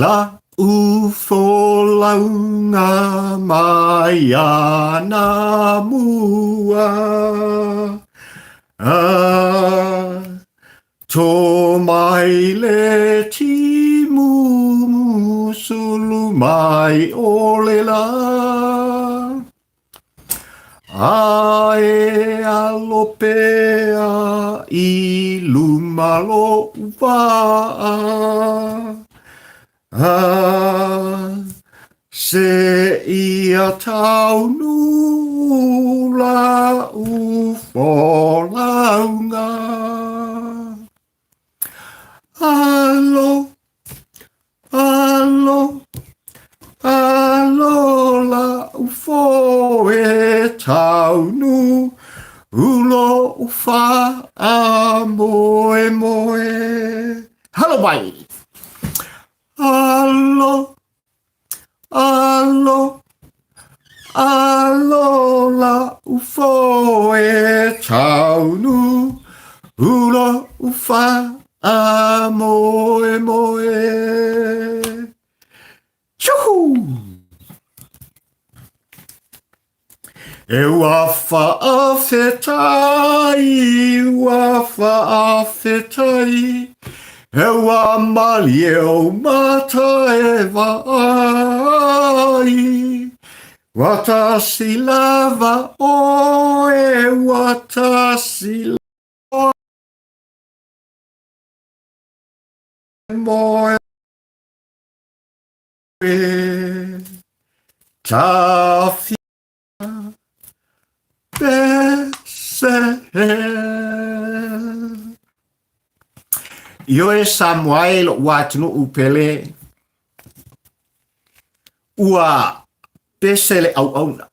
La'u folauga mai anamua. A tō mai le timu sulu mai o le lā. A e alo pea i luma lo'u vaa. A seia taunuu la'u folauga. Alo Alo, alo la'u foe taunu, ulo ufa a moe moe. Halo mai! Alo, alo, alo la'u foe taunu, ulo ufa a moe moe. Tchuhu! E ua whaafetai, ua whaafetai, e ua malie o mata e vaai. Ua tasi lava oe, ua tasi moe tawhia pese. Ioe Samoa e lo'u atunuu pele, ua pese le auauna,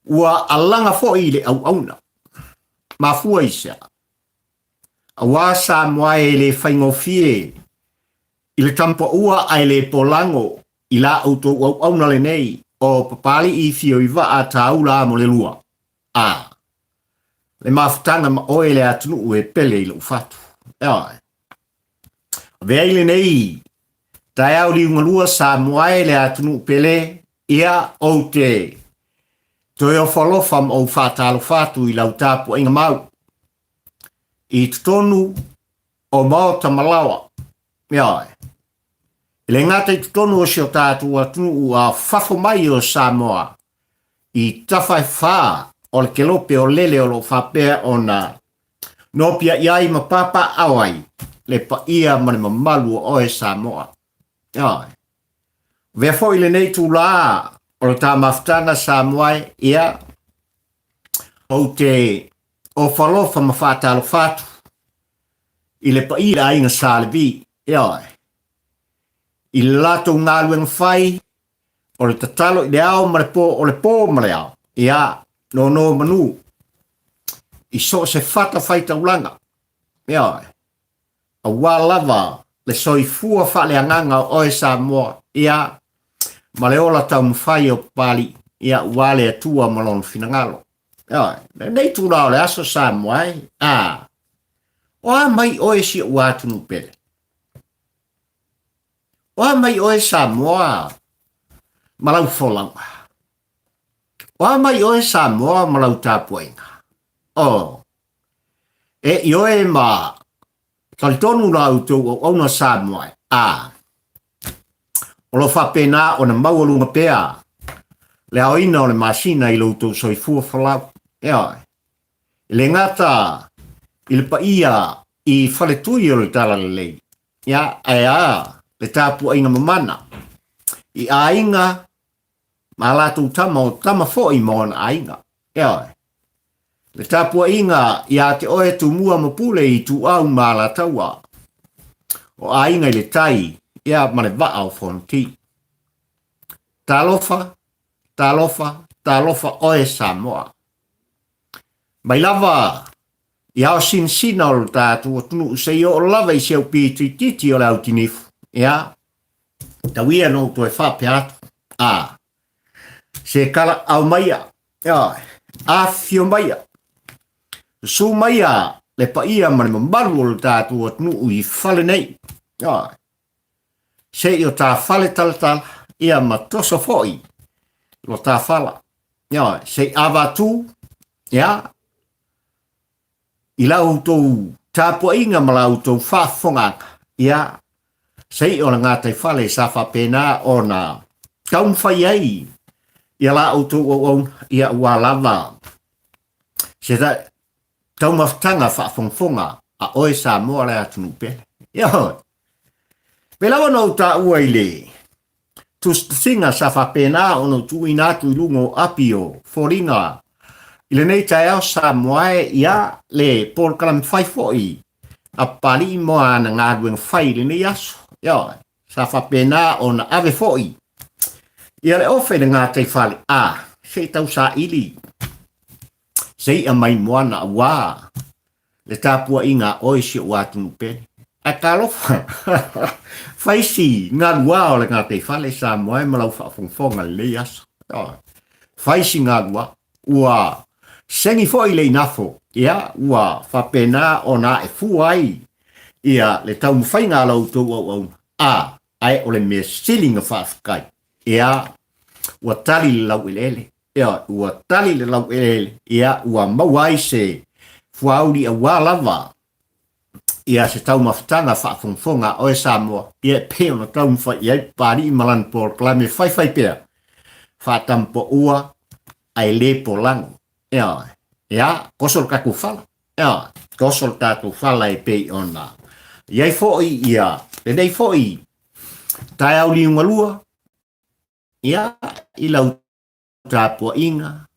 ua alaga foi le auauna. Mafua i se a? Aua Samoa e le faigofie i le tampaua ae le polago i la outou auauna lenei o Papalii Fioivaa Tāula mo le lua. A. Le mafutaga ma oe le atunuu e pele i lou fatu. Ioe. Avea ai lenei taeao liugalua Samoa e le atunuu pele, ia ou te toe ofo alofa ma ou faatalofa atu i lau tapuaiga mau i totonu o maota ma laoa. Ioe. E le gata i totonu o si o tatou atunuu a fafo mai o Samoa i tafa e fā o le kelope o lele o lo o faapea ona nopiai ai ma papaaao ai le paia ma le mamalu o oe Samoa. Ioe. Avea foi lenei itulā o le ta mafutaga Samoa e, ia, ou te ofo alofa ma faatalofa atu i le paia i le aiga Sa Levi, ioe, i le latou galuega fai o le tatalo i le ao ma le po, o le po ma le ao, ia, nonomanu i so o se fata faitaulaga, ioe, aua lava le soifua faaleagaga o oe Samoa, ia, ma le ola taumafai o Papalii, ia, aua le Atua ma Lona finagalo. Ioe, lenei itula o le aso Samoa e, a, o a mai oe si ou atunuu pele? O a mai oe Samoa ma lau folauga? O a mai oe Samoa ma lau tapuaiga? O, e ioe ma talitonu la outou auauna Samoa e, a, o lo o faapena ona maualuga pea le aoina o le masina i lo outou soifua folau. Ioe. E le gata i le paia i faletui o le Talalelei, ia, ae a le tapuaiga mamana i aiga ma a latou tama, o tama foi ma ona aiga. Ioe. Le tapuaiga iā te oe Tumua ma Pule i Ituau ma Alataua, o aiga i le tai, ia, ma le vaa o Fonoti. Talofa, talofa, talofa oe Samoa. Mai lava i ao sinasina o lo tatou atunuu seia oo lava i si au pito itiiti o le autinifu, ia, tau ia na ou toe faapea atu, a, se kala au maia, ioe, afifio maia, susu maia le paia ma le mamalu o lo tatou atunuu i fale nei, ioe. Se i o ta fale talatala, ia ma toso foi lo ta fala. Ia, se i avatu, ia, i la outou tapuaiga ma la outou faafofogaaga, ia, se i o le gataifale sa faapena ona taumafai ai ia la outou auauna, ia ua lava se taumafataga faafogafoga a oe Samoa le atunuu pele. Ioe. Pei lava ona ou taua i le tusitusiga sa faapena ona ou tuuina atu i luga o api o foliga i lenei taeao Samoa e, ia, le polokalame fai foi a Papalii mo ana galuega fai i lenei aso. Ioe. Sa faapena ona ave foi ia le ofe i le gataifale, a se i tausaili se i'a mai moana auā le tapuaiga a oe si ou atunuu pele. Ae talofa, fai si galuā o le gataifale Samoa e ma lau faafogafoga i lenei aso. Fai si galuā, ua segi foi le inafo, ia, ua faapena ona ae fua ai ia le taumafaiga a la outou auauna, a, ae o le mea sili na faafetai, ia, ua tali le laueleele, ia, ua tali le laueleele, ia, ua maua ai se fuauli auā lava ia se taumafataga faafogafoga a oe Samoa, ia e pei ona taumafai i ai Papalii ma lana polokalame faifai pea, faatampoua ae le polago. Ioe. Ia, toso le tatou fala. Ioe. Toso le tatou fala e pei ona i ai foi ia lenei foi taeao liugalua, ia, i lau tapuaiga,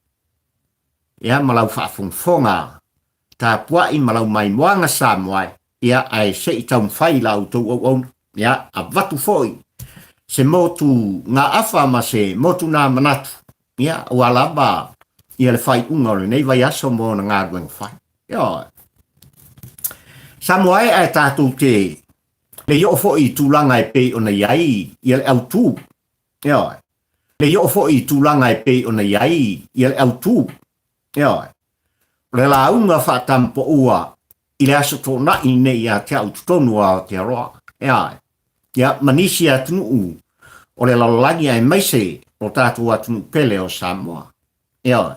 ia, ma lau faafogafoga tapuai ma lau maimoaga Samoa e, ia, ae se i taumafai la outou auauna, ia, avatu foi se motu gaafa ma se motu nā manatu, ia, ua lava ia le faaiuga o lenei vaiaso mo ona galuega fai. Ioe. Samoa e, ae tatou te le i oo foi i tulaga e pei ona i ai ia le autū. Ioe. Le i oo foi i tulaga e pei ona i ai ia le autū. Ioe. O le lauga faatampoua i le Aso Toonai nei ia te au i totonu o Aotearoa. Ioe. Ia, ma nisi atunuu o le lalolagi aemaise o tatou atunuu pele o Samoa. Ioe.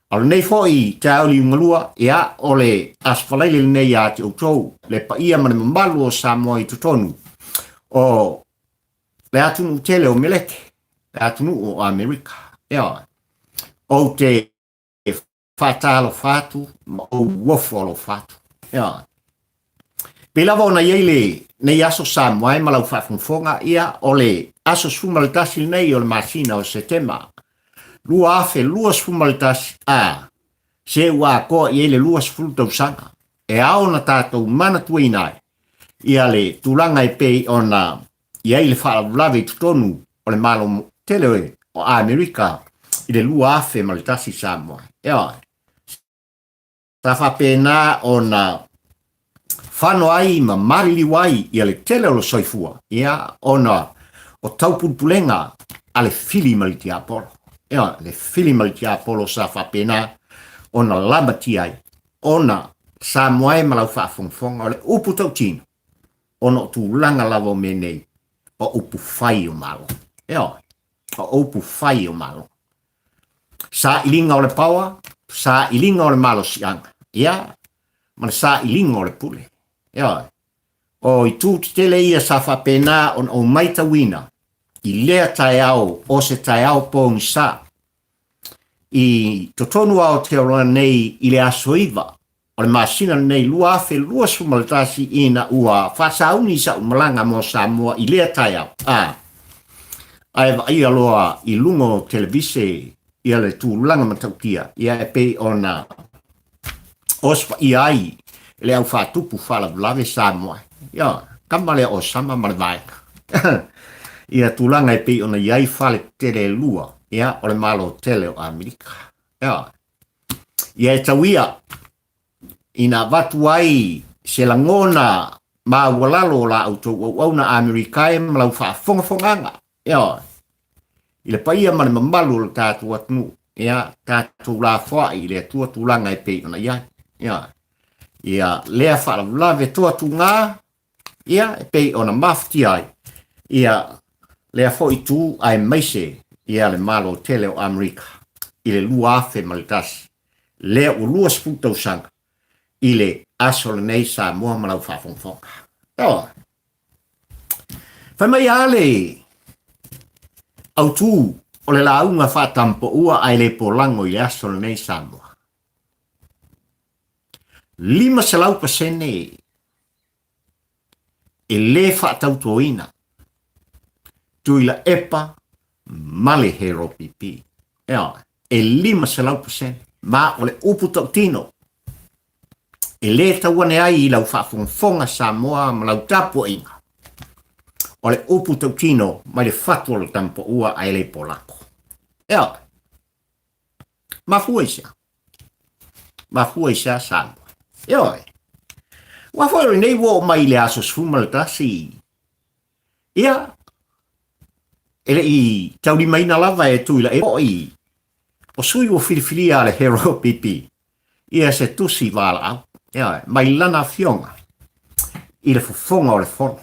A o lenei foi taeao liugalua, ia, o le Aso Faraile lenei ia te outou, le paia ma le mamalu o Samoa i totonu o le atunuu tele o Meleke, le atunuu o Amerika. Ioe. Ou te faatalofa atu ma ou ofo alofa atu. Ioe. Pei lava ona i ai lenei aso Samoa e ma lau faafogafoga, ia, o le aso 11 lenei o le masina o Setema 2021, a se ua atoa i ai le 20 tausaga e ao ona tatou manatuaina ai ia le tulaga e pei ona i ai le faalavelave i totonu o le Malo tele o Amerika i le 2001 Samoa. Ioe. Sa faapena ona fano ai ma maliliu ai ia le tele o le soifua, ia, ona o taupulepulega a le fili ma le tiapolo. Ioe, le fili ma le tiapolo sa faapena ona lamatia ai, ona Samoa e ma lau faafogafoga, o le upu tautino, ona o tulaga lava o mea nei, o upu fai o Malo. Ioe, o upu fai o Malo. Sailiga o le power, sailiga o le malosiaga, ia, ma le sailiga o le pule. Ioe, o itu tetele ia sa faapena ona ou maitauina i lea taeao o se taeao pogisa i totonu o Aotearoa nei i le aso 9 o le masina lenei 2021 ina ua faasauni sa'u malaga mo Samoa i lea taeao, a ae vaaia loa i luga o televise ia le tulaga matautia ia e pei ona osofaia ai e le au faatupu faalavelave Samoa. Ia, kama lea o Sama ma le vaega. Ia tulaga e pei ona i ai fale tetele e lua, ia, o le Malo tele o Amerika. Ia, ia e tau ia ina avatu ai se lagona maualalo o la outou auauna Amerika e ma lau faafogafogaga. Ioe. I le paia ma le mamalu o le tatou atunuu, ia, tatou lafoai i le Atua tulaga e pei ona i ai. Ioe. Ia lea faalavelave toatuga, ia, e pei ona mafatia ai. Ia, lea foi itu aemaise ia le Malo tele o Amerika i le 2001, lea ua 20 tausaga i le aso lenei Samoa ma lau faafogafoga. Ioe. Fai mai a le autu o le lauga faatampoua ae le polago i le aso lenei Samoa. 500% e le faatautoina Tuilaepa ma le HRPP. Ioe, e 500% ma o le upu tautino e le tauane ai i lau faafogafoga Samoa ma lau tapuaiga. O le upu tautino mai le fatu o le tamapaua ae le polako. Ioe. Mafua i sea? Mafua i sea Samoa? Ioe. Ua foi o lenei ua oo mai i le aso 11, ia, e le i taulimaina lava e Tuilaepa foi o sui ua filifilia a le Hero PP ia se tusi valaau, ioe, mai lana afioga i le fofoga o le fono,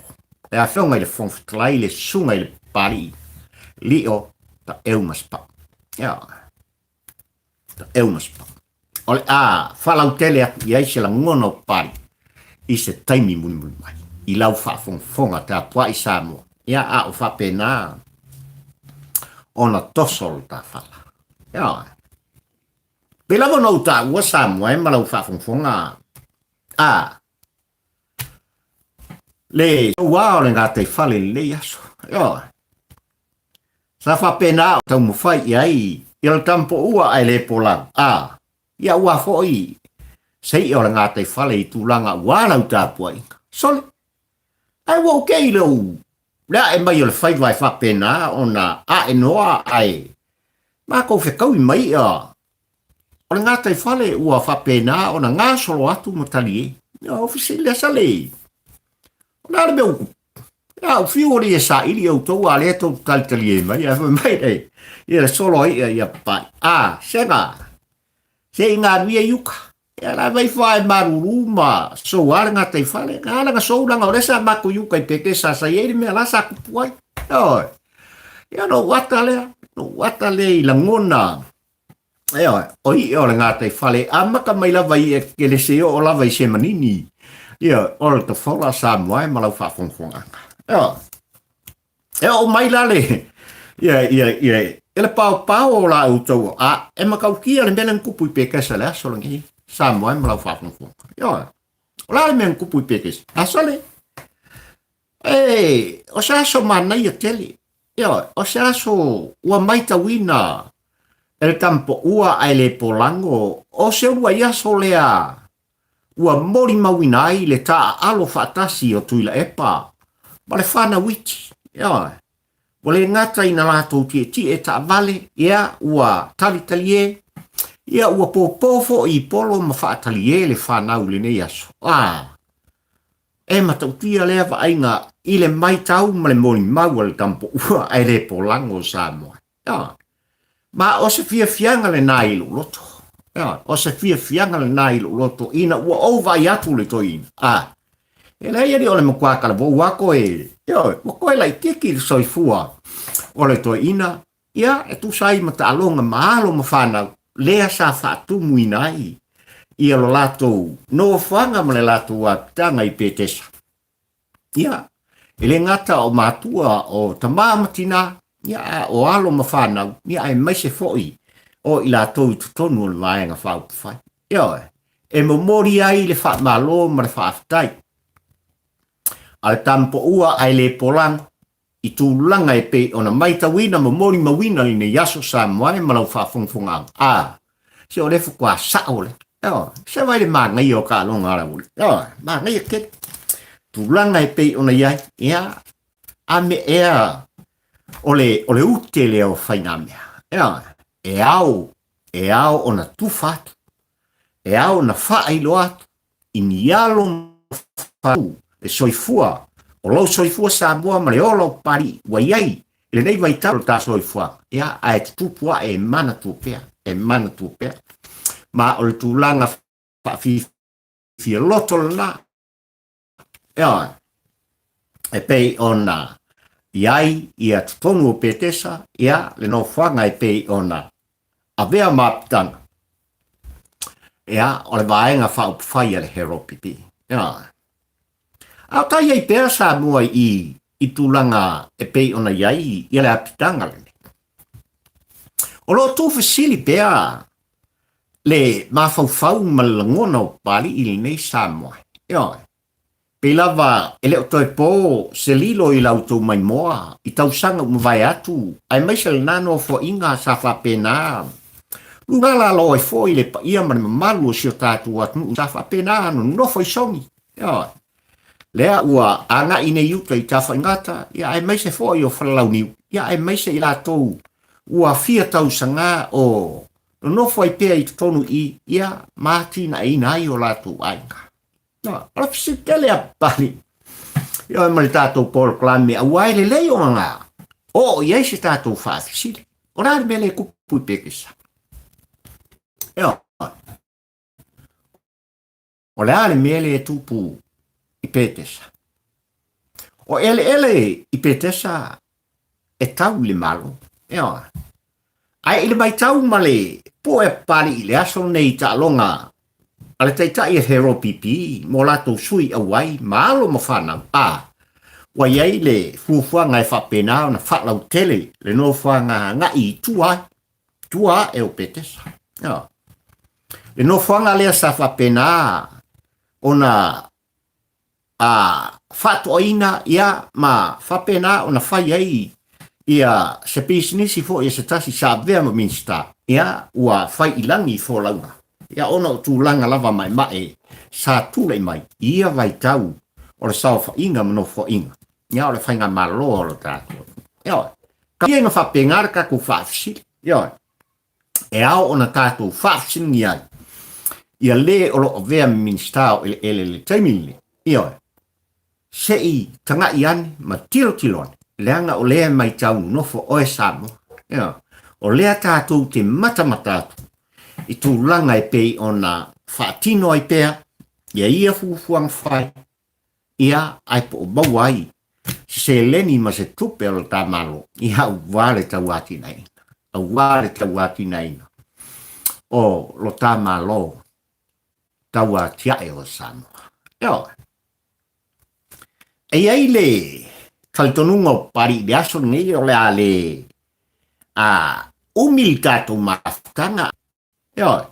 le afioga i le Fofoga Fetalai, le susuga i le Papalii Lio Taeu Masepau. Ioe. Taeu Masepau. O le a faalautele atu i ai se lagona o Papalii i se taimi mulimuli mai i lau faafogafoga tapuai Samoa. Ia, a o faapena ona toso le ta fala. Ioe. Pei lava ona ou taua Samoa e ma lau faafogafoga a le ua o le gataifale i lenei aso. Ioe. Sa faapena o taumafai i ai i le tampoua ae le polau. A, ia ua foi se i'a o le gataifale i tulaga ua lau tapuaiga. Sole, ae ua ou kei i lou le ae mai o le faiva e faapena ona ae noa ae makou fekaui mai i'a o le gataifale ua faapena ona gasolo atu ma talie. Ia, o fesili lea sa le o le a le mea ua A u fiu oli e saili outou a lea tou talitalie mai ae fai mai e ia le solo ai ia ia papai. A sega se i galuia i uka. Ia la vai fa e maruru ma sou a le gataifale. A laga sou laga o lea sa matou i uka i Petesa sa i ai le mea la sa kupu ai. Ioe. Ia ona ou ata lea, ona ou ata lea i lagona Ioe, o iʻa o le gataifale, amata mai lava i iʻa tetele seia oo lava i se manini. Ioe, o le tafola a Samoa e ma lau faafogafogaaga. Ioe, e oo mai la le, ia, ia, ia, ia le paopao o la outou, a, e matautia le mea lea na tupu i Petesa i le aso lenei, Samoa e ma lau faafogafoga. Ioe, o le a le mea na tupu i Petesa? Aso le, e, o se aso manaia tele, Ioe, o se aso ua maitauina e le tamapoua ae le polago, o se uluai aso lea ua molimauina ai le taaalo faatasi o Tuilaepa ma le fanau iti. Ioe, ua le gata ina latou tietie taavale, ia, ua talitalie, ia, ua pōpō foi i polo ma faatalie le fanau i lenei aso. A! E matautia lea vaaiga i le maitau ma le molimau a le tamapoua ae le polago o Samoa. Ioe. Ma o se fiafiaga lena i lou loto. Ioe. O se fiafiaga lena i lou loto ina ua ou vaai atu le toeaina. A, e leai alii o le matua talavou a koe. Ioe. Ua toe laitiiti le soifua o le toeaina. Ia, e tusa ai ma taaloga ma alo ma fanau, lea sa faatumuina ai ia lo latou nofoaga ma le latou apitaga i Petesa. Ia, e le gata o matua o tamā ma tinā, ia, a o alo ma fanau, ia, aemaise foi o i latou i totonu o le Vaega Faaupufai. Ioe, e momoli ai le faamalo ma le faafetai a le Tamapoua ae le polago i tulaga e pei ona maitauina ma molimauina lenei aso Samoa e ma lau faafogafogaaga. A, se o lea faatoa sao lea. Ioe, se vaai le manaia o taaloga a le aualii. Ioe, manaia tele. Tulaga e pei ona i ai, ia, a mea ea o le, o le ute lea o faigamea. Ioe, e ao, e ao ona tufa atu, e ao ona faailoa atu, i ni alo ma fanau le soifua o lou soifua Samoa ma le ola o Papalii ua i ai i lenei vaitau o le ta soifuaga, ia, ae tutupu ae e manatua pea, e manatua pea. Ma o le tulaga faafifia loto lena, ioe, e pei ona i ai ia totonu o Petesa, ia, le nofoaga e pei ona avea ma apitaga, ia, o le Vaega Faaupufai a le HRPP. Ia. A o tai ai pea Samoa i i tulaga e pei ona i ai ia le apitaga lenei. O lo o tuufesili pea le mafaufau ma le lagona o Papalii i lenei Samoa. Ioe. Pei lava e le o toe po se lilo i la outou maimoa i tausaga ua mavae atu aemaise lena nofoaiga sa faapena luna lalo ai foi le paia ma le mamalu o si o tatou atunuu sa faapena nonofo i Sogi. Ioe. Lea ua agai nei uta i Tafaigata, ia aemaise foi o Falalauniu, ia aemaise i latou ua fia tausaga o nonofo ai pea i totonu i ia ma atinaeina ai o latou aiga. No, o le fesili tele a Papali, ioe ma le tatou polokalame, aua e lelei ona oo i ai se tatou faafesili. O le a le mea lea e tupu i Petesa? Ioe. O le a le mea lea e tupu i Petesa? O eleele i Petesa e tau i le Malo. Ioe. Ae i le matau ma le poe a Papalii i le aso lenei i taaloga a le Taitai a HRPP mo latou sui auai ma alo ma fanau, a ua i ai le fuafuaga e faapena ona faalautele le nofoaga agai i tua ai, tua ae o Petesa. Ioe. Le nofoaga lea sa faapena ona a faatoaina ia ma faapena ona fai ai ia se pisinisi foi a se tasi sa avea ma Minisita, ia ua fai i lagi folauga, ia ona o tulaga lava maemae sa tulai mai i ia vaitau o le saofaiga ma nofoaiga, ia o le faigamalo a lo tatou atunuu. Ioe. Ka ia ina faapena le tatou faafesili. Ioe. E ao ona tatou faafesiligia ai ia le o lo o avea ma Minisita o Eleele i le taimi lenei, ioe, se i tagai ane ma tilotilo ane, leaga o lea e matau nonofo oe Samoa, ioe, o lea tatou te matamata atu i tulaga e pei ona faatino ai pea ia ia fuafuaga fai, Ia, ae po o maua ai se seleni ma se tupe o lo ta Malo, ia aua le tauatinaeina, aua le tauatinaeina o lo ta Malo tauatiae o Samoa. Ioe. E i ai le talitonuga o Papalii i le aso lenei o le a le a umi le tatou mafutaga. Ioe.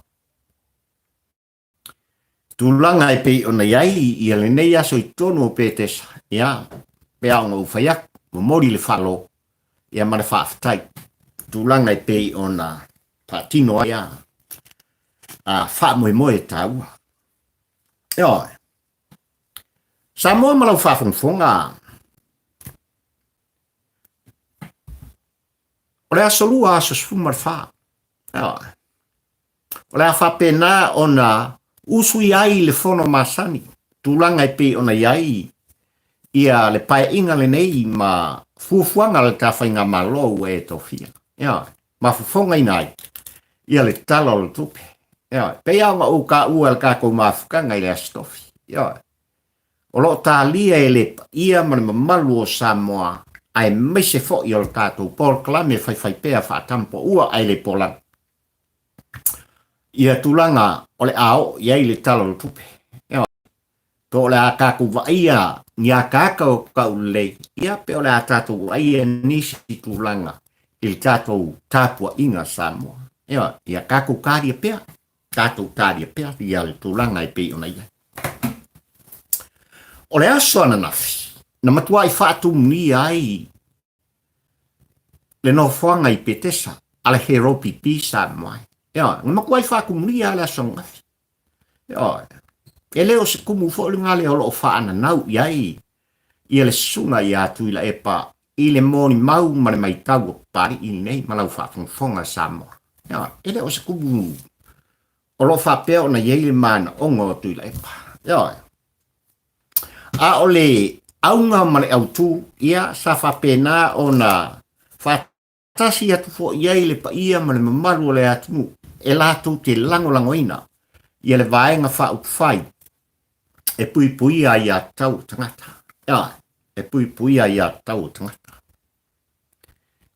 Tulaga e pei ona i ai ia lenei aso i totonu o Petesa, ia, pei lava ona ou fai atu, momoli le faamalo, ia ma le faafetai. Tulaga e pei ona faatino ai ia a faamoemoe taua. Ioe. Samoa ma lau faafogafoga, o le aso lua aso 14. Ioe. O le a faapena ona usuia ai le fono masani, tulaga e pei ona i ai ia le paeaiga lenei ma fuafuaga a le ta faigamalo ua e tofia. Ioe, ma fofogaina ai ia le Tala o le Tupe. Ioe, pei lava ona ou taua e le tatou mafutaga i le Aso Tofi. Ioe, o lo o talia e le paia ma le mamalu o Samoa aemaise foi o le tatou polokalame faifaipea faatampoua ae le polagi. Ia tulaga o le a oo i ai le Tala o le Tupe. Ioe. Po o le a tatou vaaia ni akaaka o taulelei, ia pe o le a tatou vaaia nisi tulaga i le tatou tapuaiga Samoa. Ioe. Ia tatou talia pea, tatou talia pea ia le tulaga e pei ona i ai. O le aso ananafi, na matuai faatumulia ai le nofoaga i Petesa a le HRPP Samoa. Ioe, na matuai faatumulia lava le aso ananafi. Ioe, e le o se kumu foi lena lea o lo o faananau i ai ia le susuga ia Tuilaepa i le molimau ma le maitau o Papalii lenei ma lau faafogafoga Samoa. Ioe, e le o se kumu o lo o faapea ona i ai le manaoga o Tuilaepa. Ioe. A o le auga ma le autu, ia, sa faapena ona faatasi atu foi i ai le paia ma le mamalu o le atunuu e latou te lagolagoina ia le Vaega Faaupufai e puipuia aiatatau a tagata. Ioe, e puipuia aiatatau a tagata.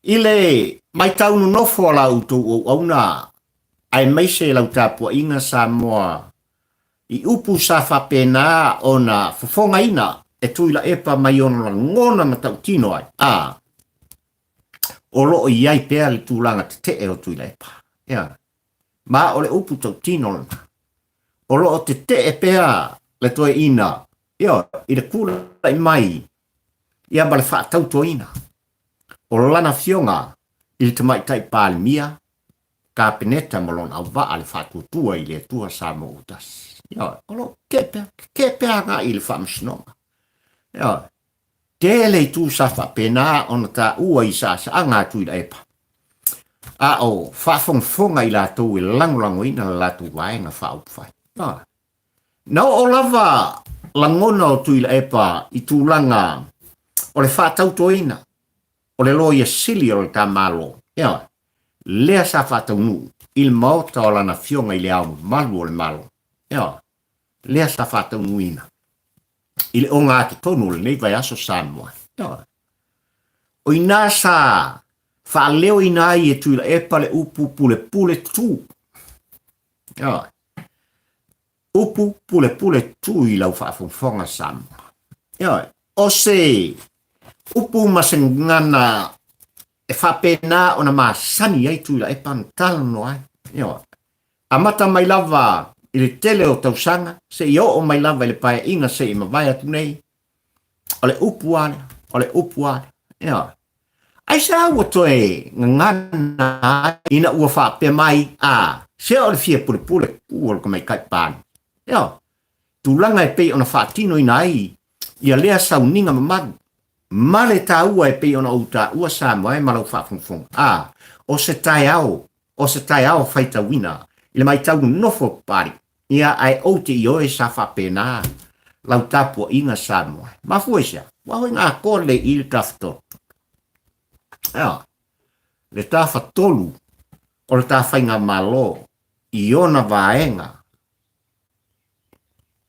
I le matau nonofo a la outou auauna aemaise lau tapuaiga Samoa i upu sa faapena ona fofogaina e Tuilaepa mai ona lagona matautino ai, a o lo o i ai pea le tulaga tetee o Tuilaepa. Ia, ma o le upu tautino lena. O lo o tetee pea le toeaina, ioe, i le tulai mai ia ma le faatautoina o lana afioga i le Tamaitai Palemia, Kapeneta ma lona auvaa le Faatuatua i le Atua Samoa ua Tasi. Ioe, o lo o tetee pea, tetee pea agai i le Faamasinoga. Ioe, tele itu sa faapena ona taua i saasaaga a Tuilaepa, a o faafogafoga i latou e lagolagoina le latou vaega faaupufai. Ioe. Na oo lava lagona o Tuilaepa i tulaga o le faatautoina o le Loia Sili o le ta Malo, ioe, lea sa faataunuu i le Maota o Lana Afioga i Le Ao Mamalu o le Malo, ioe, lea sa faataunuuina i le ogatotonu o lenei vaiaso Samoa. Ioe. O i ina sa faaleoina ai e Tuilaepa le upu pulepule tu. Ioe. Upu pulepule tu i lau faafogafoga Samoa. Ioe. O se upu ma se gagana e faapena ona masani ai Tuilaepa na talanoa ai. Ioe. Amata mai lava i le tele o tausaga seia oo mai lava i le paeaiga se i mavae atu nei, o le upu lava lea, o le upu lava lea. Ioe. Aisea ua toe gagana ai ina ua faapea mai, a, se o le fia pulepule ku o le tamaitai Palemia. Ioe. Tulaga e pei ona faatinoina ai ia lea sauniga mamalu ma le taua e pei ona ou taua Samoa e ma lau faafogafoga, a, o se taeao O se taeao faitauina i le matau nonofo o Papalii, ia ae ou te ioe sa faapena lau tapuaiga Samoa. Mafua i se a? Ua hoi ngā koa lei i le tafatolu. Ea, le tafatolu o le ta faigamalo i ona vaega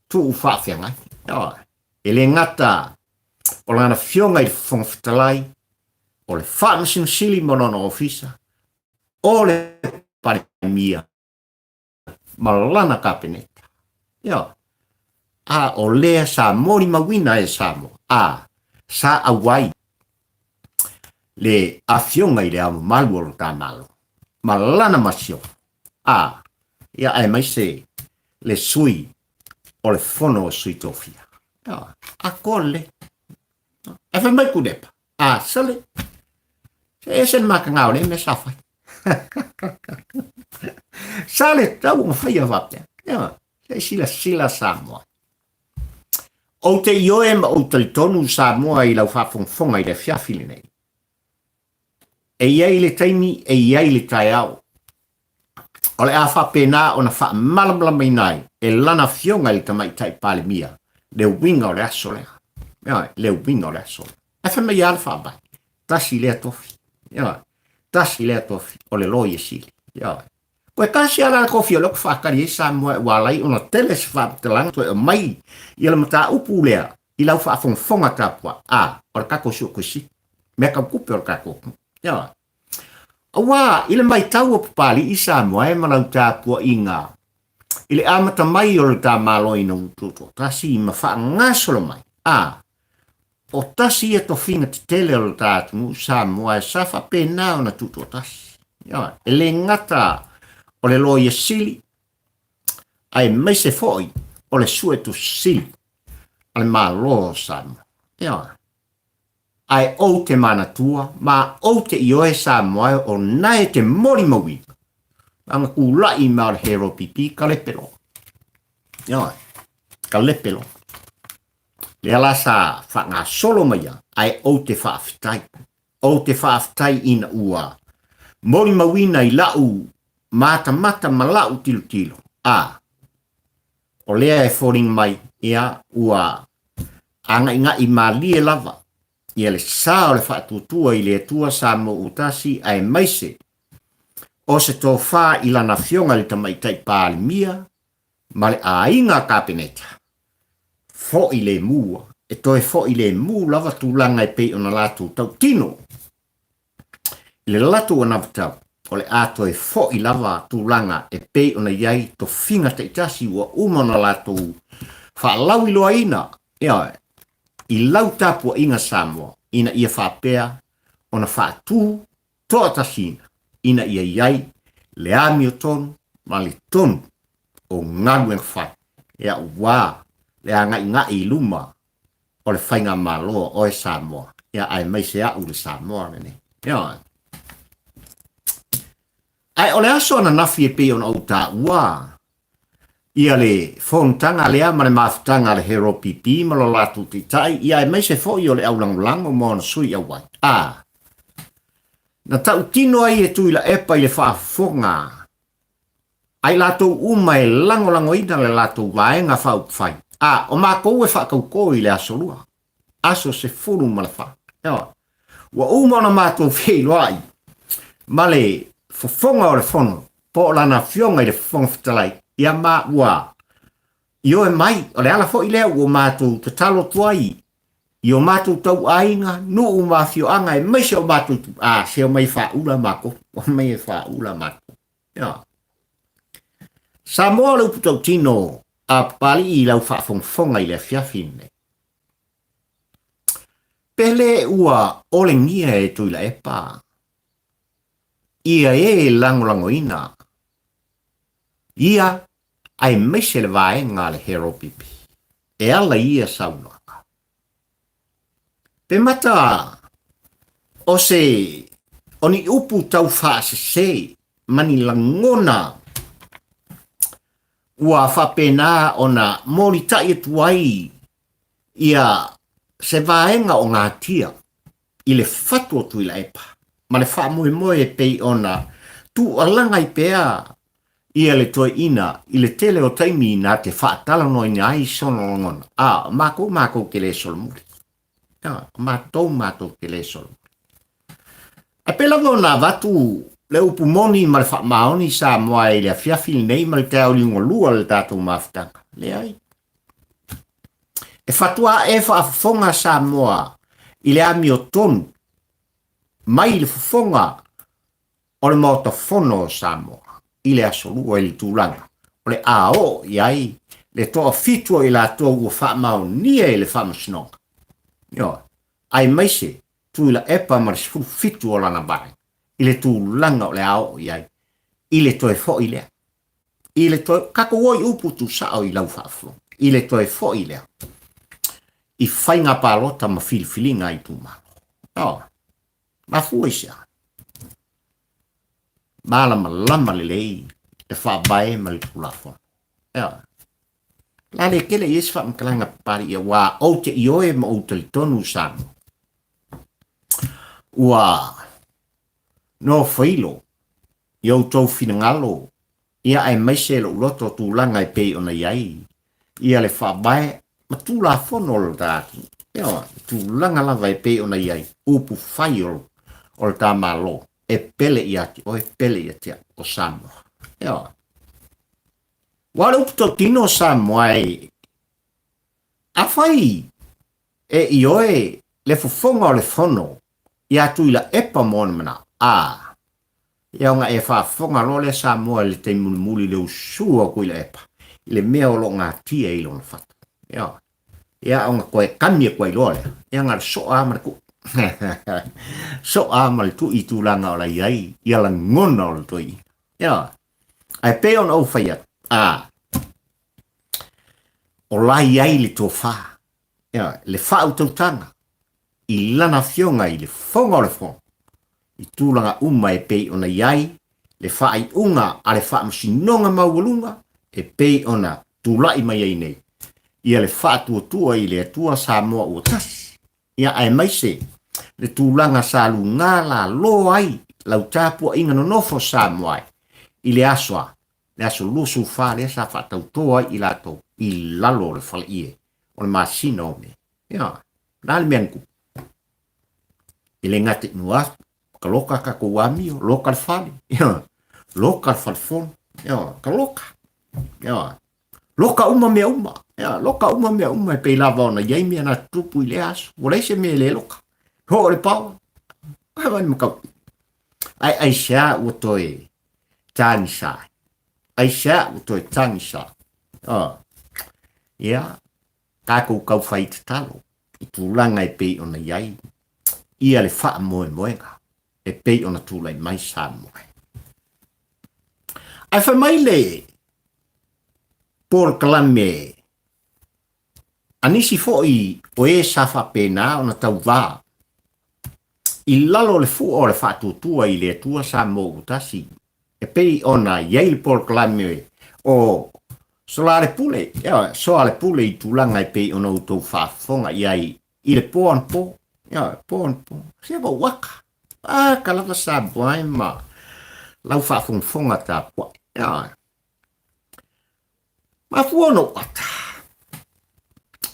tuu faafeagai. Ea, e le gata o lana fioga i le Fofoga Fetalai, o le Faamasino Sili ma lona ofisa, o le Palemia ma lana Kapeneta. Ioe. A o lea sa molimauina e Samoa, a sa auai le Afioga i le Ao Mamalu o lo ta Malo ma lana masiofo, a ia aemaise le sui o le Fono o Sui Tofia. Ioe. A ko le. Ae fai mai Kulepa, A, sole, se ese le makanga o le mea sa fai. Sa le tau ona faia faapea. Ioe, se i silasila Samoa. Ou te ioe ma ou talitonu Samoa i lau faafogafoga i le afiafi lenei. E i ai le taimi, e i ai le taeao. O le a faapena ona faamalamalamaina ai e lana afioga i le Tamaitai Palemia le uiga o le aso lea. Ioe, le uiga o le aso lea. Ae fai mai lava le faavae, tasi lea tofi. Ioe, tasi lea tofi o le Loia Sili. Ioe. Koe tasi lava la le tofi o lea ou te faatali ai Samoa ua ala ai ona tele se faamatalaga toe aumai ia le mataupu lea i lau faafogafoga tapuai. A, o le tatou Suetusi, mea tau tupe o le tatou atunuu. Ioe. Aua, i le matau o Papali'i Samoa e ma lau tapuaiga i le amata mai o le ta Malo ina ua tutoatasi ma faagasolo mai, a, o tasi ia tofiga tetele o le ta atunuu Samoa e sa faapena ona tutoatasi. Ioe, e le gata o le Loia Sili, aemaise foi o le Suetusi Sili a le Malo o Samoa. Ioe. Ae ou te manatua, ma ou te ioe Samoa e o nae te molimauina, ana kulaʻi ma o le hero pipi ka lepe loa. Ioe, ka lepe loa. Lea la sa faagasolo mai a, ae ou te faafetai. Ou te faafetai ina ua molimauina i la'u matamata ma la'u tilotilo, a o lea e foliga mai, ia, ua Āgaʻigaʻi mālie lava ia le sa o le faatuatua i le Atua Samoa ua tasi aemaise o se tofā i lana afioga i le Tamaitai Palemia ma le aiga Kapeneta. Foʻi lemu, e toe foʻi lemu lava tulaga e pei ona latou tautino. I le latou anavatau, o le a toe fo'i lava tulaga e pei ona i ai tofiga taitasi ua uma ona latou faalauiloaina, ioe, i lau tapuaiga Samoa ina ia faapea ona faatu toatasiina ina ia i ai le amiotonu ma le tonu o galuega fai, aua le agaigai i luma o le faigamalo a oe Samoa, ia aemaise a'u le Samoa lenei. Ioe. Ae o le aso ananafi e pei ona ou taua ia le fonotaga lea ma le mafutaga a le HRPP ma lo latou taitai, ia aemaise foi o le aulagolago ma ona sui auai. A na tautino ai e Tuilaepa i le faafofoga a i latou uma e lagolagoina le latou Vaega Faaupufai, a o makou e faatautō i le Aso Lua, aso 14. Ioe. Ua uma ona matou feiloai ma le fofoga o le Fono, po o lana Afioga i le Fofoga Fetalai, ia ma ua ioe mai, o le ala foi lea ua matou tatalo atu ai i o matou tauaiga, nuu ma afioaga aemaise o matou, a, se omai e faaula matou, omai e faaula matou. Ia. Samoa o le upu tautino a Papalii i lau faafogafoga i le afiafi lenei. Pele ua olegia e Tuilaepa ia e lagolagoina ia aemaise le vaega a le HRPP e ala i ia saunoaga. Pe mata o se o ni upu tau faasese ma ni lagona ua faapena ona molitai atu ai ia se vaega o gatia i le fatu o Tuilaepa ma le faamoemoe e pei ona tuualaga ai pea ia le toeaina i le tele o taimi na te faatalanoaina ai sona lagona. A, o makou makou te le solomuli. A, o matou matou te le solomuli. Ae pei lava ona avatu le upu moni ma le faamaoni Samoa i le afiafi lenei ma le taeao liugalua o le tatou mafutaga. Leai. E fatua e faafofoga Samoa i le amiotonu mai le fofoga o le Maota Fono o Samoa i le Aso Lua i le tulaga o le a oo i ai le toafitu o i latou ua faamaonia i le Faamasinoga, ioe, aemaise Tuilaepa ma le 17 o lana vaega i le tulaga o le a oo i ai i le toe foi lea. I le toe, tatou o i upu tuusao i lau faafofoga, i le toe foi lea i faiga palota ma filifiliga a itumalo. Ioe. Mafua i se a? Malamalama lelei le Faavae ma le Tulafono. Ioe. O le a le tele i ai se faamatalaga papalii aua ou te ioe ma ou talitonu Samoa. Ua nofoilo i outou finagalo ia aemaise lou loto tulaga e pei ona i ai ia le Faavae ma Tulafono o le ta atunuu. Ioe, tulaga lava e pei ona i ai upu fai o le ta Malo e pele ia te oe, pele ia te au o Samoa. Ioe. Ua o le upu tautino o Samoa e, afai e ioe le fofoga o le fono ia Tuilaepa ma ona manao, a, ia ona e faafofoga loa lea Samoa i le taimi mulimuli i le usu o Tuilaepa i le mea o lo o gatia i lona fatu. Ioe. Ia ona toe kami atu ai loa lea, ia na o le soa lava ma le tui. Soa lava ma le tui i tulaga o la i ai ia lagona o le toeaina. Ioe. Ae pei ona ou fai atu, a, o la i ai le tofa, ioe, le faautautaga i lana afioga i le Fofoga o le Fono, i tulaga uma e pei ona i ai le faaiuga a le Faamasinoga Maualuga e pei ona tulai mai ai nei ia le faatuatua i le Atua Samoa ua tasi, ia aemaise le tulaga sa lugā lalo ai lau tapuaiga nonofo Samoa i le aso a le aso 24 lea sa faatautō ai i latou i lalo o le faleie o le masina o Me. Ia, o le a le mea na tupu? E le gata i mua atu, ka loka tatou amio, loka le fale, ia, loka le falefono, ia, ka loka, ia, loka uma mea uma, ia, loka uma mea uma e pei lava ona i ai mea na tutupu i lea aso. Ua leai se mea e le loka. Hoo le paoa, ai ma ni mataupu. Ae aisea ua toe tagisa ai? Aisea ua toe tagisa ai? Oh. Ia, tatou tau fai tatalo i tulaga e pei ona i ai ia le faamoemoega e pei ona tulai mai Samoa. Ae fai mai le polokalame a nisi foi o e sa faapena ona tauvā i lalo o le fua o le faatuatua i le Atua Samoa ua tasi, e pei ona i ai le polokalame o Soalepule, Soalepule i tulaga e pei ona outou faafofoga i ai i le po anapo, po anapo, se ua aka, aka lava Samoa e ma lau faafogafoga tapuai. Mafua ona ou ata,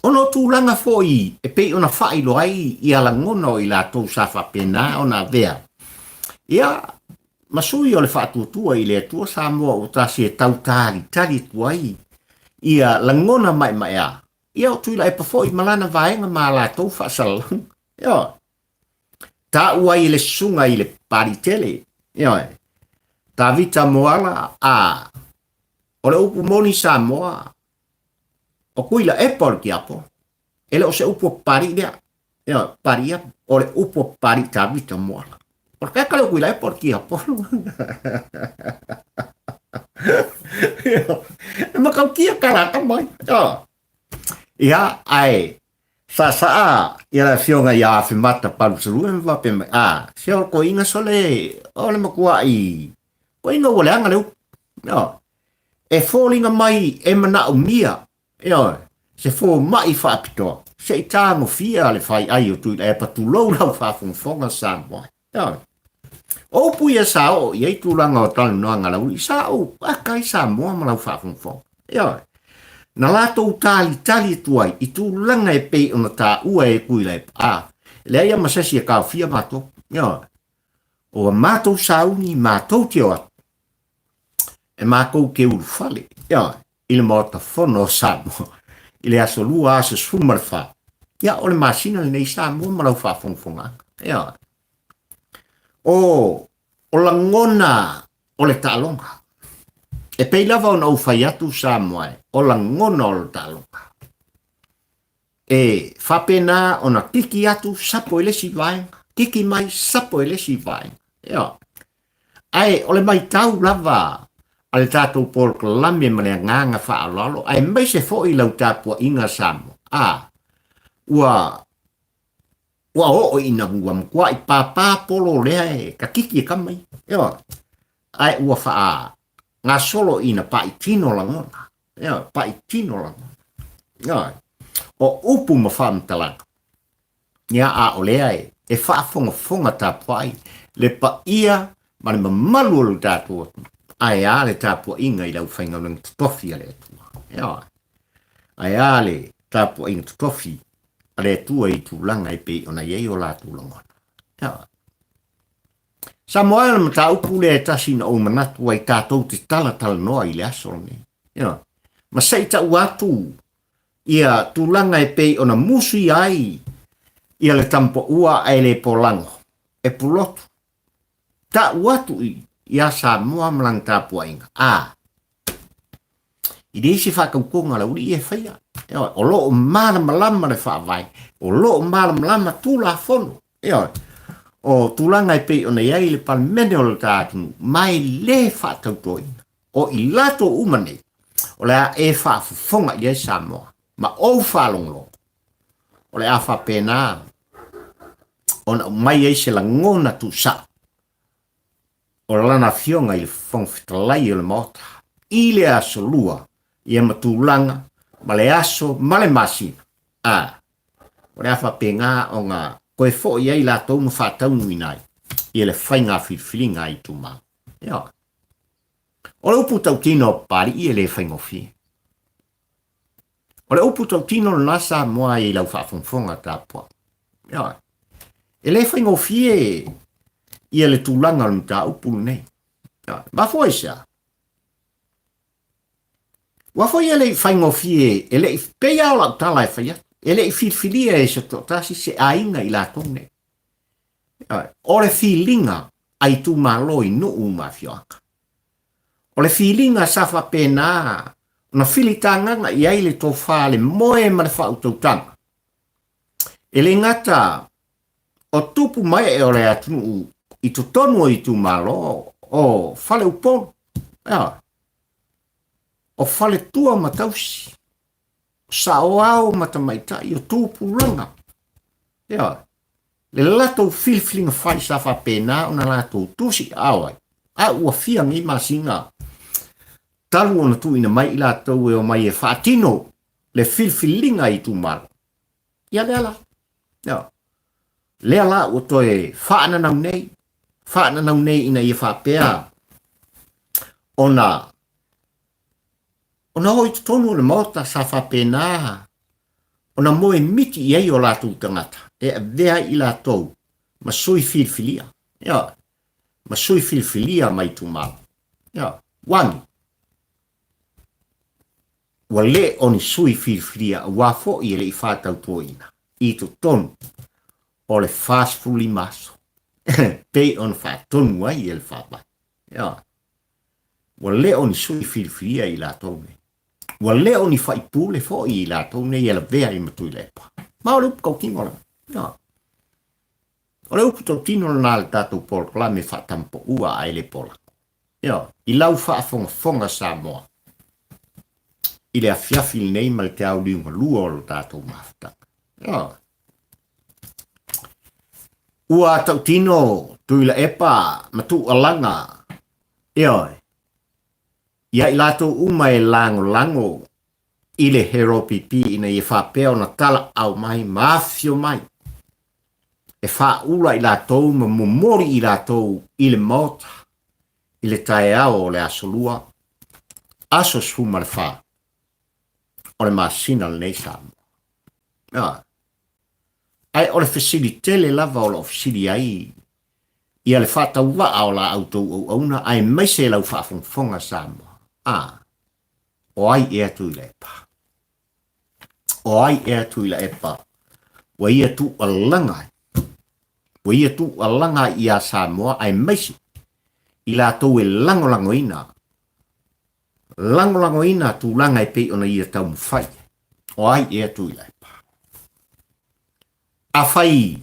ona o tulaga foi e pei ona faailoa ai ia lagona o i latou sa faapena ona avea ia ma sui o le faatuatua i le Atua Samoa ua tasi e tau talitali atu ai ia lagona maemaea ia o Tuilaepa foi ma lana vaega ma a latou faasalalauga. Ioe. Taua ai e le susuga i le Papalii tele, ioe, Tavita Moala, a o le upu moni Samoa, o Tuilaepa o le tiakono. E le o se upu a Papalii lea, ioe, Papalii ia, o le upu a Papalii Tavita Moala. O le tagata lea o Tuilaepa o le tiakono. E matautia tala mai. Ia, ae saasaa ia le afioga ia Afemata Palusalua ma faapea mai, a, se o toeaina sole o le matuai toeaina ua leaga le upu. Ioe. E foliga mai e manaomia, ioe, se fomai faapitoa se i tagofia le faiai o Tuilaepa, tulou lau faafogafoga Samoa. Ioe. O upu ia sa oo i ai tulaga o talanoaga lauli, sa ou aka ai Samoa ma lau faafogafoga. Ioe. Na latou talitali atu ai i tulaga e pei ona taua e Tuilaepa, a, leai lava ma se isi e taofia matou. Ioe. O a matou sauni matou te o atu, e matou te ulufale, ioe, i le Maota Fono o Samoa i le aso 2 aso 14, ia, o le masina lenei Samoa ma lau faafogafogaaga. Ioe. O, o lagona o le taaloga. E pei lava ona ou fai atu Samoa e, o lagona o le taaloga. E faapena ona kiki atu sapo i le isi vaega, kiki mai sapo i le isi vaega. Ioe. Ae o le maitau lava a le tatou polokalame ma le agaga faaaloalo aemaise foi lau tapuaiga Samoa, a, ua, ua oo ina ua matuai pāpā polo lea e kakiki e kama ia. Ioe. Ae ua faagasolo ina paʻi tino lagona. Ioe, paʻi tino lagona. Ioe. O upu ma faamatalaga, ia a o lea e, e faafogafoga tapuai le paia ma le mamalu o lo tatou atunuu. Ae a le tapuaiga i le aufaigaluega totofi a le Atua. Ioe. Ae a le tapuaiga totofi a le Atua i tulaga e pei ona i ai o latou lagona. Ioe. Samoa e o le mataupu lea e tasi na ou manatu ai tatou te talatalanoa i le aso lenei. Ioe. Ma se i tau atu ia tulaga e pei ona musu ai ia le tamapaua ae le polago e pulotu. Tau atu i ia Samoa ma lana tapuaiga. A, i le isi faatautoga a le aualii e faia. Ioe, o lo o malamalama le faavae, o lo o malamalama Tulafono. Ioe, o tulaga e pei ona i ai le Palemene o le ta atunuu, ma e le faatautoina. O i latou uma nei, o le a e faafofoga i ai Samoa, ma ou faalogologo, o le a faapena ona aumai ai se lagona tuusao o lana Afioga i le Fofoga Fetalai o le Maota i le aso Lua ia ma tulaga ma le aso ma le masina, a o le a faapena ona toe foi ai latou ma faataunuuina ai ia le faiga filifiliga a itumalo. Ioe. O le upu tautino a Papalii e le faigofie. O le upu tautino lena Samoa i lau faafogafoga tapuai. Ioe. E le faigofie ia le tulaga o le mataupu lenei. Ioe. Mafua i se a? Ua foi e le i faigofie, e le i, pei lava o lau tala e fai atu, e le i filifilia e se toatasi se aiga i latou nei. Ioe. O le filiga a itumalo i nuu ma afioaga. O le filiga sa faapena ona filitagaga i ai le tofa le moe ma le faautautaga. E le gata o tupu ma ee o le atunuu i totonu o itumalo o Faleupolu, o faletua ma tausi, o saoao ma tamaitai, o tupulaga, ioe, le latou filifiliga fai sa faapena ona latou tusiaao ai, a ua fia nei masina talu ona tuuina mai i latou e omai e faatino le filifiliga i itumalo. Ia lea la, ioe, lea la ua toe faananau nei, faananau nei ina ia faapea ona Ona oo i totonu o le Maota sa faapena ona moe miti i ai o latou tagata e avea ai i latou ma sui filifilia, ioe, ma sui filifilia mai itumalo. Ioe, uani, ua le o ni sui filifilia aua foi e le i faatautoina i totonu o le 45 aso pei ona faatonu ai e le Faavae. Ioe. Ua le o ni sui filifilia i latou nei. Ua le o ni faipule foi i latou nei e lavea i Matuilaepa. Ma o le upu tautino lena. No. O le upu tautino lena le tatou polokalame faatampaua ae le pola. Io, i lau faafogafoga Samoa i le afiafi lenei ma le te auliuga lua o le tatou mafutaga. Io. Ua tautino Tuilaepa ma Tuualaga, ioe, ia i latou uma e lagolago i le HRPP ina ia faapea ona talaau mai ma afifio mai e faaula i latou ma momoli i latou i le Maota i le taeao o le Aso Lua, aso 14 o le masina lenei Samoa. Ioe. Ae o le fesili tele lava o lo o fesili ai ia le faatauvaa o la outou auauna aemaise lau faafogafoga Samoa, a, o ai ea Tuilaepa? O ai ea Tuilaepa ua ia tuualaga ai? Ua ia tuualaga ai iā Samoa aemaise i latou e lagolagoina lagolagoina tulaga e pei ona ia taumafai ai. O ai ea Tuilaepa? Afai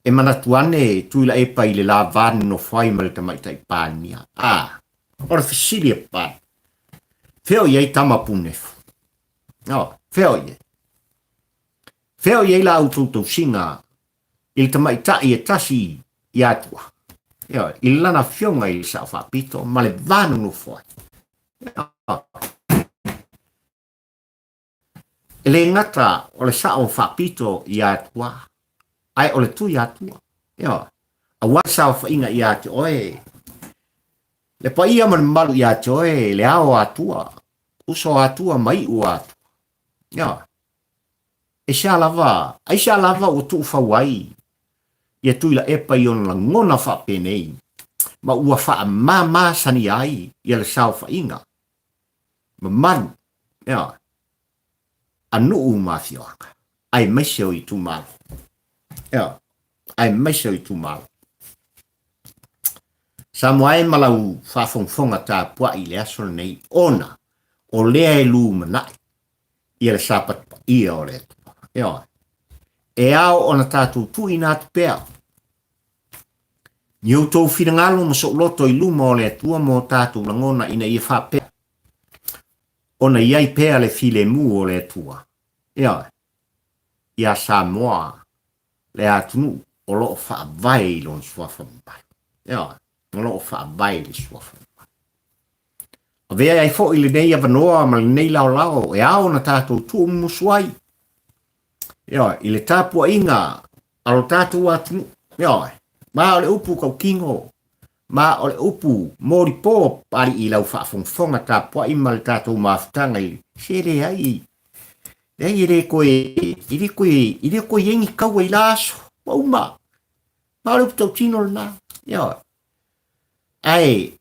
e manatu ane Tuilaepa i le la va nonofo ai ma le tamaitai Palemia, a, o le fesili a Papalii, fea o i ai tama punefu? O, fea o i ai? Fea o i ai la outou tausiga i le tamaitai e tasi ia Atua, ioe, i lana afioga i le Sao Faapito ma le va nonofo ai. E le gata o le Sao Faapito ia Atua, ae o le Tui Atua. Ioe, aua le saofaiga ia te oe, le paia ma le mamalu ia te oe, le ao Atua, uso Atua ma iu Atua. Ioe. Aisea lava, aisea lava ua tuufau ai ia Tuilaepa i ona lagona faapenei, ma ua faamāmāsania ai ia le saofaiga mamalu ea, a nuu ma afioaga, aemaise o itumalo. Ea, aemaise o itumalo. Samoa e ma lau faafogafoga tapuai i le aso lenei, ona o lea e lumanai ia le Sapati paia o le Atua. Ioe. E ao ona tatou tuuina atu pea ni outou finagalo ma sou loto i luma o le Atua mo tatou lagona ina ia faapea ona i ai pea le filemu o le Atua. Ioe. Ia Samoa le atunuu o lo o faavae i lona suafa mamalu. Ioe. O lo o faavae i le suafa mamalu. Avea ai foi lenei avanoa ma lenei laolao e ao ona tatou tuumumusu ai, ioe, i le tapuaiga a lo tatou atunuu, ioe, ma o le upu tautino, ma o le upu molipo Papalii i lau faafogafoga tapuai ma le tatou mafutaga i se leai, leai e le toe, e le toe, e le toe i ai ni taua i la aso, ua uma. Ma o le upu tautino lena, ioe. Ae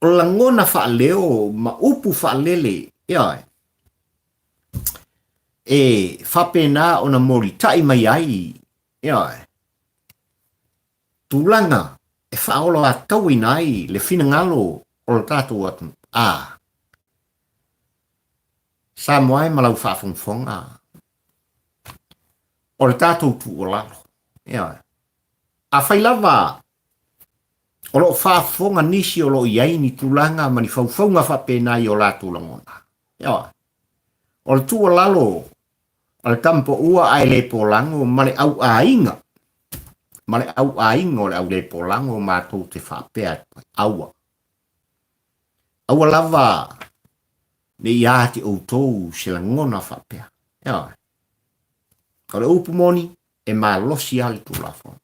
o lagona faaleo ma upu faalele, ioe, e faapena ona molitai mai ai, ioe, tulaga e faaoloatauina ai le finagalo o le tatou atunuu. A Samoa e ma lau faafogafoga, o le tatou tuualalo, ioe, afai lava o lo o faafofoga nisi o lo o i ai ni tulaga ma ni faufauga faapena i o latou lagona, ioe, o le tuualalo a le tamapaua ae le polago ma le auaiga, ma le auaiga o le au le polago matou te faapea atu ai, aua. Aua lava ne i ia te outou se lagona faapea. Ioe. O le upu moni, e malosi lava le Tulafono.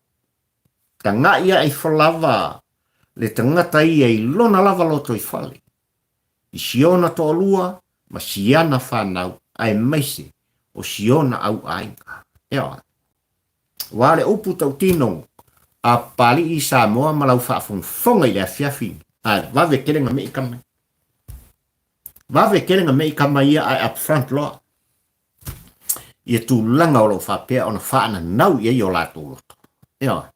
Tagai ae ifo lava le tagata ia i lona lava lotoifale, i siona toalua ma siana fanau, aemaise o siona auaiga. Ioe. Aua o le upu tautino a Papalii Samoa ma lau faafogafoga i le afiafi, ae vave tele na mei tama. Vave tele na mei tama ia ae up front loa. Ia tulaga o lo o faapea ona faananau i ai o latou loto. Ioe.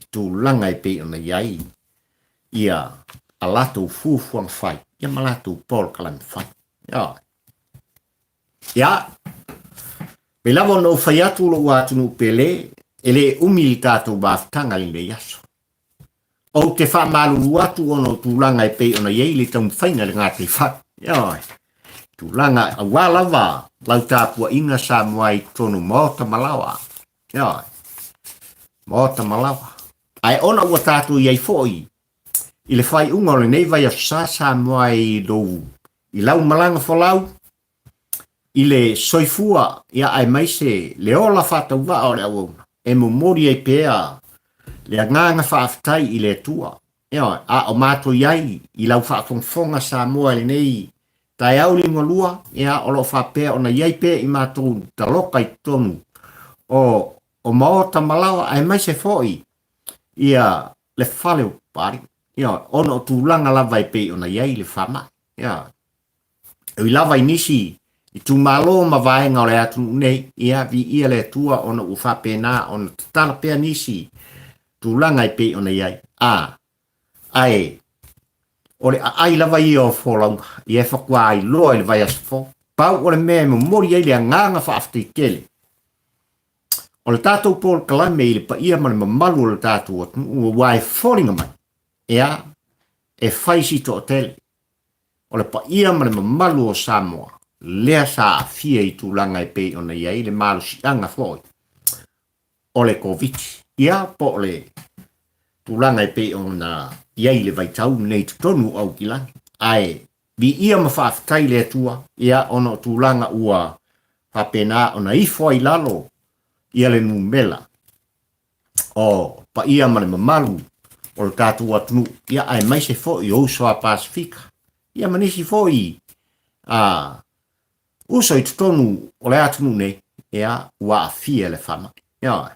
I tulaga e pei ona i ai ia a latou fuafuaga fai, ia ma latou polokalame fai. Ioe. Ia, pei lava ona ou fai atu lou atunuu pele, e le umi le tatou mafutaga i lenei aso. Ou te faamalulu atu ona o tulaga e pei ona i ai le taumafaiga i le gataifale. Ioe, tulaga aua lava lau tapuaiga Samoa i totonu maota ma laoa. Ioe, maota ma laoa. Ae ona ua tatou i ai foi i le faaiuga o lenei vaiaso sa Samoa i lou i lau malaga folau i le soifua ia aemaise le ola faatauvaa o le auauna e momoli ai pea le agaga faafetai i le Atua. Ioe, a o matou i ai i lau faafogafoga Samoa i lenei taeao liugalua, ia o lo o faapea ona i ai pea i matou taloka i totonu o maota ma laoa aemaise foi ia le fale o Papalii, ioe, ona o tulaga lava e pei ona i ai le faamai. Ioe. E ui lava i nisi itumalo ma vaega o le atunuu nei, ia, viia le Atua ona ua faapena ona tatala pea nisi tulaga e pei ona i ai. A, ae o le aai lava ia o folauga, ia e faatoa iloa i le vaiaso fou. Pau o le mea e momoli ai le agaga faafetai tele, o le tatou polokalame i le paia ma le mamalu o le tatou atunuu, aua e foliga mai, ia, e fai si toatele o le paia ma le mamalu o Samoa, lea sa aafia i tulaga e pei ona i ai le malosiaga foi o le Koviti, ia, po o le tulaga e pei ona i ai le vaitau lenei i totonu o Aukilani. Ae viia ma faafetai le Atua, ia, ona o tulaga ua faapena ona ifo ai i lalo ia le numera o paia ma le mamalu o le tatou atunuu, ia, aemaise foi o uso a Pasefika, ia, ma nisi foi a uso i totonu o le atunuu nei, ia, ua aafia le faamai. Ioe.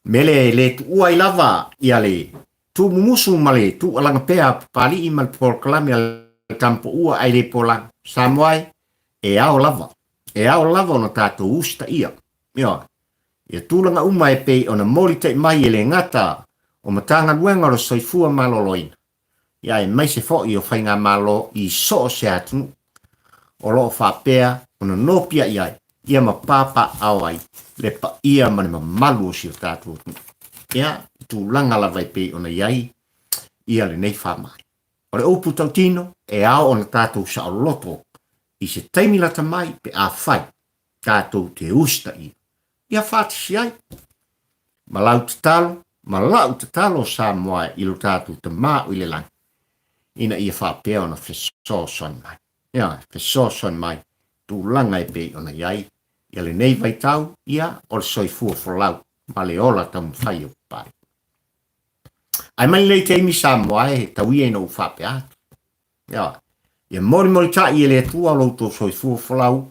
Mele e le tuua ai lava ia le tuumumusu ma le tuualaga pea a Papalii ma le polokalame a le Tamapaua ae le polaga. Samoa e, e ao lava, e ao lava ona tatou usitaia. Ioe. Ia tulaga uma e pei ona molitai mai e le gata o Matagaluega o le Soifua Maloloina, ia aemaise foi o faigamalo i so o se atunuu o lo o faapea ona nopiai ai ia ma papaaao ai le paia ma le mamalu o si o tatou atunuu. Ia, i tulaga lava e pei ona i ai ia lenei faamai. O le upu tautino, e ao ona tatou saoloto i se taimi lata mai pe afai tatou te usitaia ia faatasi ai ma lau tatalo ma la'u tatalo Samoa i lo tatou Tama o i le lagi ina ia faapea ona fesoasoani mai. Ioe, fesoasoani mai tulaga e pei ona i ai ia lenei vaitau, ia o le soifua folau ma le ola taumafai o Papalii. Ae mai lenei taimi Samoa e tau ia ina ou faapea atu. Ioe. Ia molimolitai e le Atua lo outou soifua folau,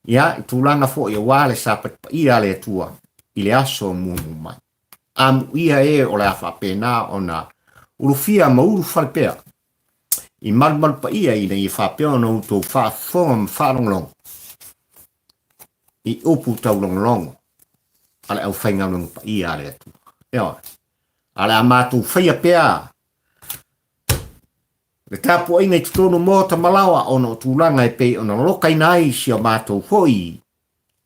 ia, i tulaga foi aua le sapati paia a le Atua i le aso muamua mai. Amuia e o le a faapena ona ulufia ma ulufale pea i malumalu paia ina ia faapea ona outou faafofoga ma faalogologo i upu taulogologo a le aufaigaluega paia a le Atua. Ioe. A o le a matou faia pea le tapuaiga i totonu o maota ma laoa ona o tulaga e pei ona lokaina ai si o matou foi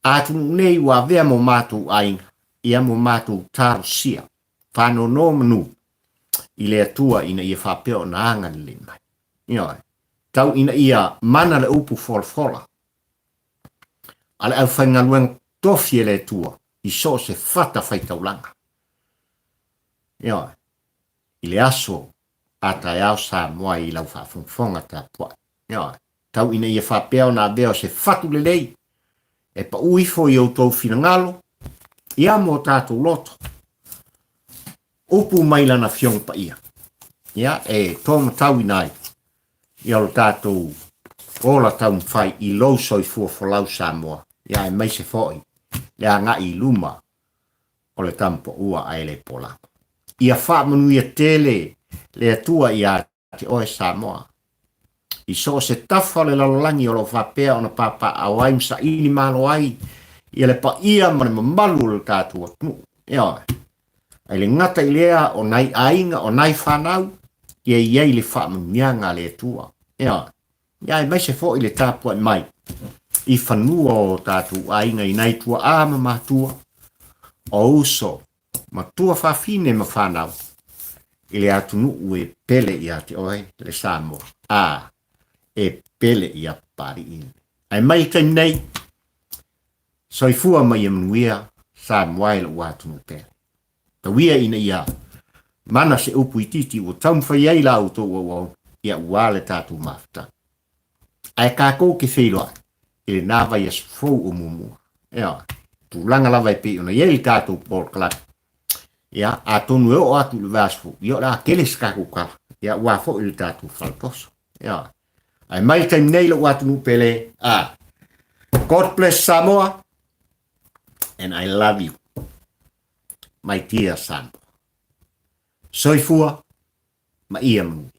atunuu nei ua avea mo matou aiga, ia mo matou talosia faanonomanu i le Atua ina ia faapea ona agalelei mai. Ioe, tau ina ia mana le upu folafola a le aufaigaluega tofi e le Atua i so o se fata faitaulaga. Ioe, i le aso a taeao Samoa i lau faafogafoga tapuai. Ioe, tau ina ia faapea ona avea o se fatu lelei e pau ifo i outou finagalo, ia mo tatou loto. Upu mai lana Afioga Paia, ia e tōmatauina ai ia lo tatou ola taumafai i lou soifua folau Samoa, ia aemaise foi le agai i luma o le tamupaua ae le polago. Ia faamanuia tele le Atua ia te oe Samoa. I so o se tafa o le lalolagi o lo o faapea ona papaaao ai ma saili malo ai ia le paia ma le mamalu o le tatou atunuu. Ioe. Ae le gata i lea o nai aiga, o nai fanau, ia i ai le faamanuiaga a le Atua. Ioe. Ia aemaise foi le tapuai mai i fanua o tatou aiga i nai tuaa ma matua, o uso, matua fafine ma fanau i le atunuu e pele ia te oe le Samoa, a e pele ia Papalii. Ae mai le taimi nei, soifua ma ia manuia Samoa e lou atunuu pele. Tauia ina ia mana se upu itiiti ua taumafai ai la outou auauna, ia ua le tatou mafutaga. Ae tatou te feiloai i lena vaiaso fou o muamua. Ioe, tulaga lava e pei ona i ai le tatou polokalame. Ia, atonu e oo atu i le vaiaso fou, ia o le a tele se tatou tala, ia aua foi le tatou faletoso. Ioe. Ae mai le taimi nei lou atunuu pele, a God bless Samoa and I love you, my dear Samoa. Soifua ma ia manuia.